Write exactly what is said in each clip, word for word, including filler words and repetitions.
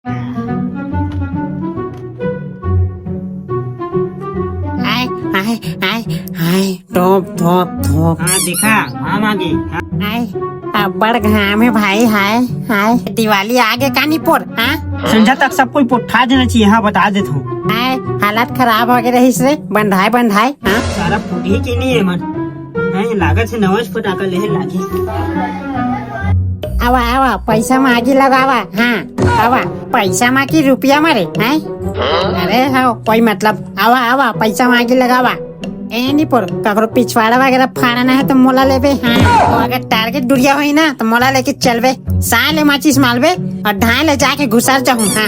हाय, हाय, हाय, हाय, टोप, टोप, टोप। हाँ, देखा, हम आ गए। हाँ। हाय, अब्बड़ घाम हे भाई, हाय, हाय। दिवाली आगे का निपोर, हाँ? संझा तक सब कोई पोठा देना चाहिए, हाँ, बता देत हूँ। हाय, हालत खराब हो गए रहिस रे, बंधाय, बंधाय, हाँ? सारा फूटही के नहीं है मन। हाँ, ये लागत से नवा फटाका लेहे लागे। आवा, आवा, पैसा मांगी लगावा, हाँ, आवा, पैसा मांगी रुपया मारे, हैं? अरे हाँ, कोई मतलब, आवा, आवा, पैसा मांगी लगावा। ए निपोर, ककरो पिछवाड़ा वगैरह फाड़ना है तो मोला लेबे, हाँ। तो अगर टारगेट डुरिया होई ना, तो मोला लेके चलबे, साले माचिस मालबे और ढाई ले जाके घुसर जाहूँ, हाँ।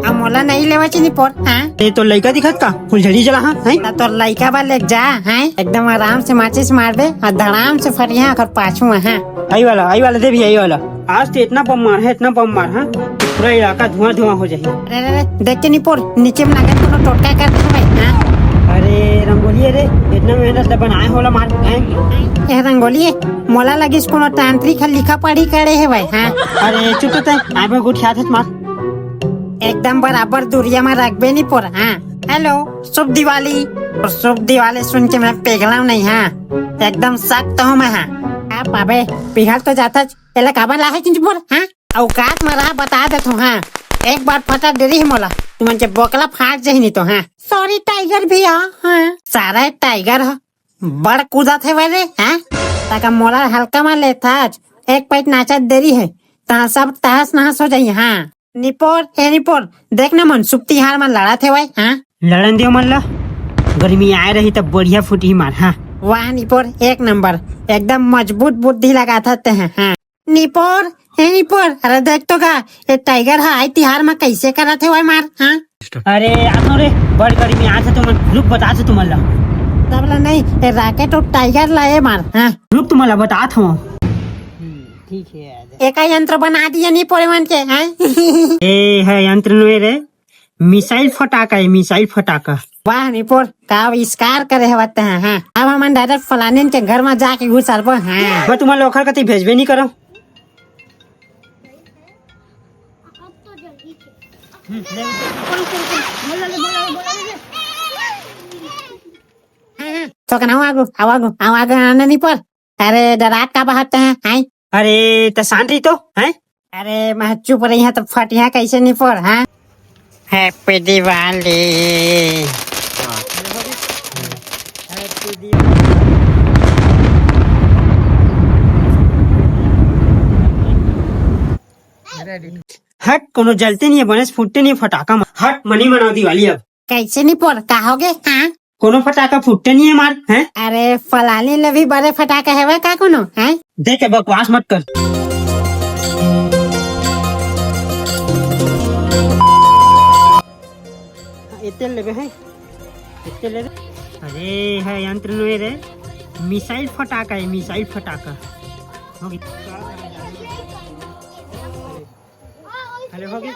अब मोला नहीं लेवा ची निपोर, हाँ। ये तो लइका दिखत का? फुलझड़ी जला, हाँ, हैं? ना तो लइका बा लेके जा, हैं? एकदम आराम से माचिस मारबे और धड़ाम से फरिया कर पाछू, हाँ। आई वाला, आई वाला, दे भी आई वाला। आज तो इतना बम मार है, इतना बम मार, हाँ? पूरा इलाका धुआं धुआं हो जाही। अरे, अरे, अरे, देख के निपोर, नीचे में लागत कोनो टोटका कर दे भाई, हाँ? अरे, रंगोली रे, इतना मेहनत से बनाए होला मार, हैं? ए रंगोली, मोला लगिस कोनो तांत्रिक ह लिखा पढ़ी करे हे भाई, हाँ? अरे, चुप तो तय, आबे गुठियात हस मार। एकदम बराबर दूरिया में रखबे निपोर, हाँ? हेलो, शुभ दिवाली। और शुभ दिवाली सुन के मैं पिघला नहीं, हाँ? एकदम सख्त हूँ मैं, हाँ? आप अबे पिघल तो जाता, एला काबर लाहे चिंचपुर, हाँ? औकात में रहा, बता देत हूँ, हाँ? एक बार फटा देरी है मोला, तुमन के बोकला फाट जाही नहीं तो, हाँ? सॉरी टाइगर भैया, हाँ? सारा टाइगर ह, बड़ कूदत है रे, हाँ? ताका मोला हल्का में लेथस, एक पैट नाचत देरी है, तहाँ सब तहस नहस हो जाही, हाँ? निपोर, ए निपोर, देख ना मन, शुभ तिहार मन लड़त हेवय, हाँ? लड़न दियो मन ला, गर्मी आए रही तब बढ़िया फुटही मार, हाँ। वाह निपोर, एक नंबर, एकदम मजबूत बुद्धि लगाथस ते, हाँ, हाँ। निपोर, ए निपोर, अरे देख तो का, ये टाइगर ह आई तिहार म कैसे करत हेवय मार, हाँ? अरे आथो रे, बड़ गर्मी आथे तुमन, रुक बताथे तुमन ला। तब ला नहीं, ये रॉकेट और टाइगर ला ए मार, हाँ। रुक तुमन ला बताथो। हम्म, ठीक है यार। एका यंत्र बना दिए निपोर मन के, हैं? ए है यंत्र नोहे रे, मिसाइल फटाका है, मिसाइल फटाका। वाह निपोर, का आविष्कार करे हवत हैं, हैं? अब हमन डायरेक्ट फलानिन के घर में जाके घुसरबो, हैं? मैं तुम्हारे ओखर कती भेजबे नहीं करो। हैं, हैं, तो कना आगू, आवागू, आवागू, आने निपोर। अरे, डरात का बहाते हैं, हैं? अरे, त शांत रही तो, हैं? अरे, मैं चुप रही है तो फटिया कैसे निपोर, हैं? हैप्पी दिवाली। हट, कोनो जलते नहीं है, बने से फुटते नहीं है फटाका म। हट, मनी मनाओ दिवाली अब। कैसे निपोर, का होगे, हाँ? कोनो फटाका फुटते नहीं है मार, हैं? अरे, फलानी ले भी बड़े फटाका हेवय का कोनो, हैं? देख के बकवास मत कर। एते लेबे हैं, एते लेबे। अरे, है यंत्र नोहे रे, मिसाइल फटाका है, मिसाइल फटाका। हो गई। अरे, हो गई।